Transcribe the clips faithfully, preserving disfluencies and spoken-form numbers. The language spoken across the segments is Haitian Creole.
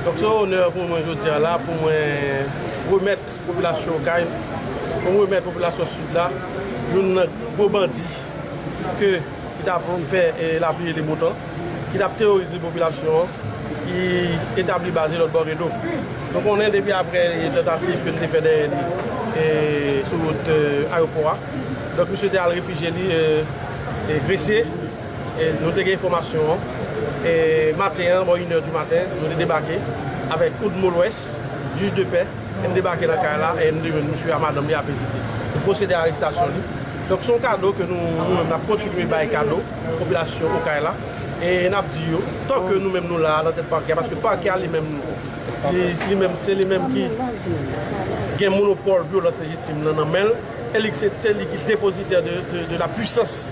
Se yon onè pou mwen jodi a la, pou mwen remèt popilasyon Okay, pou mwen remèt popilasyon Sid la, youn nan gwo bandi ke, ki t ap fè, e, lapli e le bon tan, ki t ap teworize popilasyon an, ki etabli baz li lòt bò rido. Nou konnen depi apre, e, tantativ ke n te fè dèyè li, e, sou wout, e, ayewopò a. Donk, misye te al refijye li, e, e, Gresye. E, nou te gen enfòmasyon an. E, maten an, bò inè di maten, nou te debake avèk Oudmo Lwès, jij de pè, e n debake nan kay la, e n te jwenn misye a madanm li a Pezite. Nou pwosede a arestasyon li. Donk, se yon kado ke nou, nou menm, n ap kontinye bay kado popilasyon Okay la. E n ap di yo, tanke nou menm nou la, nan tèt pakè a, paske pakè a li menm, li, li menm, se li menm ki gen monopòl vyolans lejitim nan nan men l, e li se, se li ki depozitè de, de, de la puissance,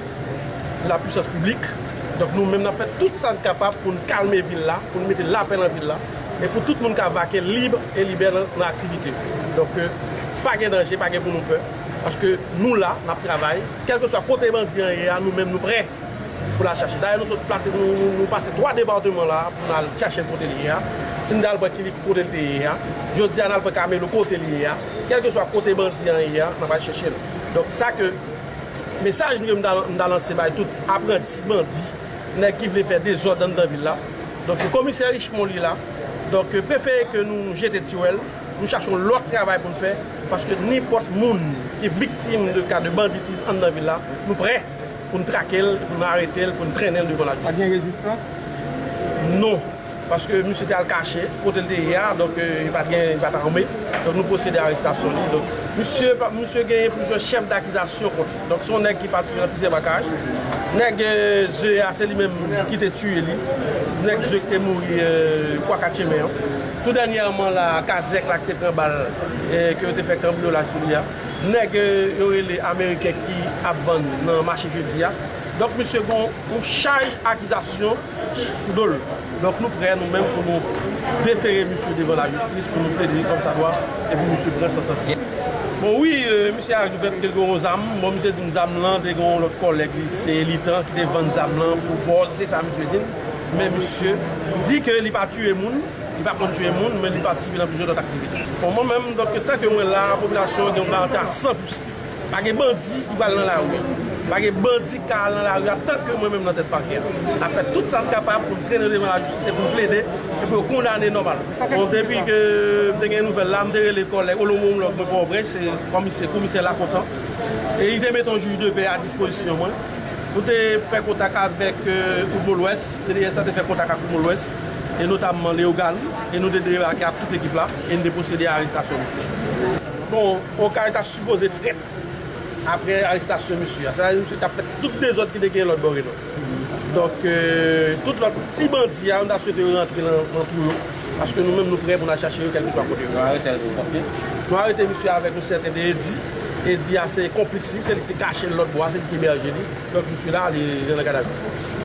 de la puissance publique. Donk, nou menm, n ap fè tout sa n kapab pou n kalme vil la, pou n mete lapè nan vil la, e pou tout moun ka vake lib e libè nan, nan aktivite. Donk, e, pa gen danje, pa gen pou nou pè, paske nou la, n ap travay. Kèlkeswa kote bandi an ye a, nou menm, nou prè pou n al chache. Dayè, nou sot plase, nou, nou, nou pase twa depatman la pou n al chache l kote l ye a. Si n t al pran Kilik kote l te ye a, jodi a n al pran Kamelo kote l ye a. Kèlkeswa kote bandi an ye a, n ap al chèche l. Donk, sa ke, mesaj ke m ta, m ta lanse bay tout apranti bandi, nèg ki vle fè dezòd anndan vil la. Donk, komisè Richemond li la. Donk, prefere ke nou jete tiwèl, nou chache yon lòt travay pou n fè, paske nenpòt moun ki viktim de ka de banditis anndan vil la, nou prè pou n trake l, pou n arete l, pou n trennen l devan lajistis. Pa t gen rezistans? Non, paske misye te al kache kote l te ye a, donk, e, li pa t gen, li pa t ame. Donk, nou pwosede arestasyon li. Donk, misye, misye genyen plizyè chèf dakizasyon kont li. Donk, se yon nèg ki patisipe nan plizyè brakaj. Nèg, e, Ze a, se li menm ki te tiye li. Nèg Ze ki te mouri, e, Kwa Katchemen an. Tou dènyèman la, Kazèk la ki te pran bal, e, ke yo te fè kanbriyolaj sou li a. Nèg, e, yo rele Ameriken ki ap vann nan mache jedi a. Donk, misye gen yon chaj akizasyon sou do l. Donk, nou prè, nou menm, pou nou defere misye devan lajistis, pou nou plede kòmsadwa, e pou misye pran santans li. Bon, wi, e, misye a rekonèt ke l gen yon zam. Bon, misye di m zam lan te gen yon lòt kòlèg li, se Elitan, ki te vann zam lan pou bòz, se sa misye di m. Men misye di ke li pa tiye moun, li pa konn tiye moun, men li patisipe nan plizyè lòt aktivite. Bon, mwen menm, donk, tanke mwen la, popilasyon an gen yon garanti a san pou san. Pa gen bandi ki pral nan lari a. Pa gen bandi ki ka al nan lari a tanke mwen menm nan tèt pakè a. N ap fè tout sa n kapab pou n trennen yo devan lajistis e pou n plede e pou yo kondane nòmal. Bon, depi ke m te gen nouvèl la, m te rele kòlèg, omològ mwen Pòtoprens, se komisè, komisè Lafontan. E li te mete yon jij de pè a dispozisyon mwen. Nou te fè kontak avèk, e, Oudmo Lwès, D D S la te fè kontak ak Oudmo Lwès, e notamman Leyogàn, e nou te debake ak tout ekip la, e n te pwosede a arestasyon misye. Bon, Okay ta sipoze frèt apre arestasyon misye a. Sa vle di misye t ap fè tout dezòd ki te gen lòt bò Renon. Donk, e, tout lòt ti bandi a, nou ta swete yo rantre nan, nan twou yo. Paske nou menm, nou prè pou n al chache yo, kèlkeswa kote yo. Nou arete l pou kòb li? Nou arete misye avèk yon sèten de Edi. Edi a, se konplis li, se li ki te kache l lòt bò a, se li ki ebèje li. Donk, misye la, li, li nan gadavi.